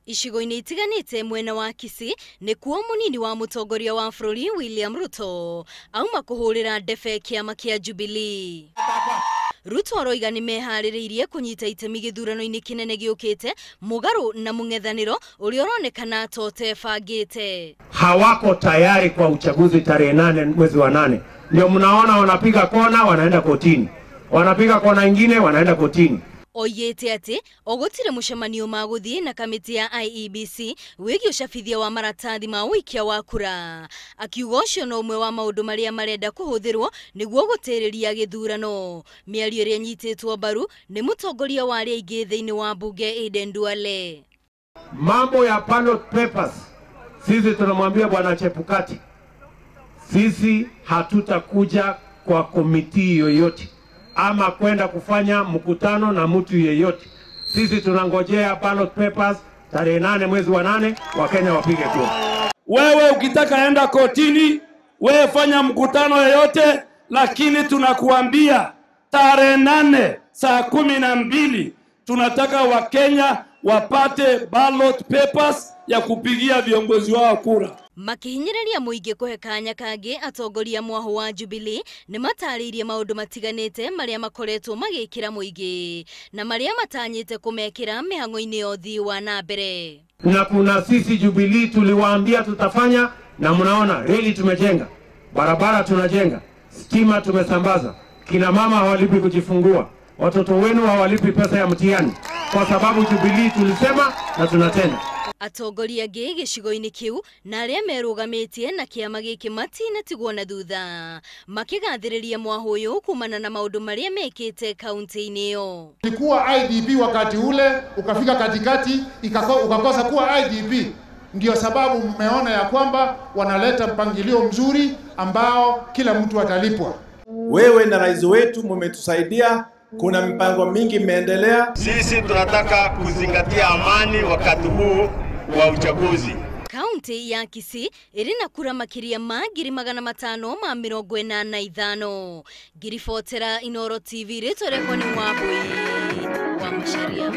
Icigo-inĩ itiganĩte mwena wa Kisii nĩkuo mũnini wa mũtongoria wa bũrũri William Ruto auma kũhũrĩra ndebe kĩama kĩa Jubilee. Ruto aroiga nĩ meharĩrĩirie kũnyita itemi gĩthurano-inĩ kĩnene gĩũkĩte mũgarũ na mũng'ethanĩro ũrĩa ũronekana ta ũtebangĩte. Hawako tayari kwa uchaguzi tarehe 8 mwezi wa 8. Ndio mnaona wanapiga kona wanaenda kotini, wanapiga kona ingine wanaenda kotini. Oigĩte atĩ o gũtirĩ mũcemanio magũthiĩ na kamĩtĩ ya IEBC wĩgiĩ ũcabithia wa maratathi ma ũikia wa kura. Akiuga ũcio no ũmwe wa maũndũ marĩa marenda kũhũthĩrwo nĩguo gũtĩrĩria gĩthurano. Mĩario ĩrĩa ĩnyitĩtwo mbaru nĩ mũtongoria wa arĩa aingĩ thĩinĩ wa mbunge Aden Duale. Mambo ya ballot papers, sisi tunamwambia bwana Chebukati, sisi hatutakuja kwa komiti yoyote ama kwenda kufanya mkutano na mtu yeyote. Sisi tunangojea ballot papers tarehe 8 mwezi wa 8, Wakenya wapige kura. Wewe ukitaka enda kotini, wewe fanya mkutano yoyote, lakini tunakuambia tarehe 8 saa 12 tunataka Wakenya wapate ballot papers ya kupigia viongozi wao kura. Makihinyĩrĩria mũingĩ kũhe kanya kangĩ atongoria mwahũ wa Jubilee nĩ matarĩirie maũndũ matiganĩte marĩa makoretwo magĩkĩra mũingĩ na marĩa matanyĩte kũmekĩra mĩhang'o-inĩ ya ũthii wa na mbere. Na kuna sisi Jubilee tuliwaambia tutafanya, na mnaona reli tumejenga, barabara tunajenga, stima tumesambaza, kina mama hawalipi kujifungua, watoto wenu hawalipi pesa ya mtihani, kwa sababu Jubilee tulisema na tunatenda. Atongoria angĩ gĩcigo-inĩ kĩu na arĩa merũgamĩtie na kĩama gĩkĩ matinatigwo na thutha makĩgathĩrĩria mwahũ ũyũ kumana na maũndũ marĩa mekĩte kaunti-inĩ ĩyo. Ilikuwa IDP wakati ule, ukafika katikati ukakosa kuwa IDP. Ndio sababu mmeona ya kwamba wanaleta mpangilio mzuri ambao kila mtu atalipwa. Wewe na rais wetu mmetusaidia, kuna mipango mingi imeendelea. Sisi tunataka kuzingatia amani wakati huu wa uchaguzi. Kaunti ya Kisii ĩrĩ na kura makĩria ma 585,000. Ngiribotera Inooro TV, rĩtwa rĩakwa nĩ Wambui wa Macharia.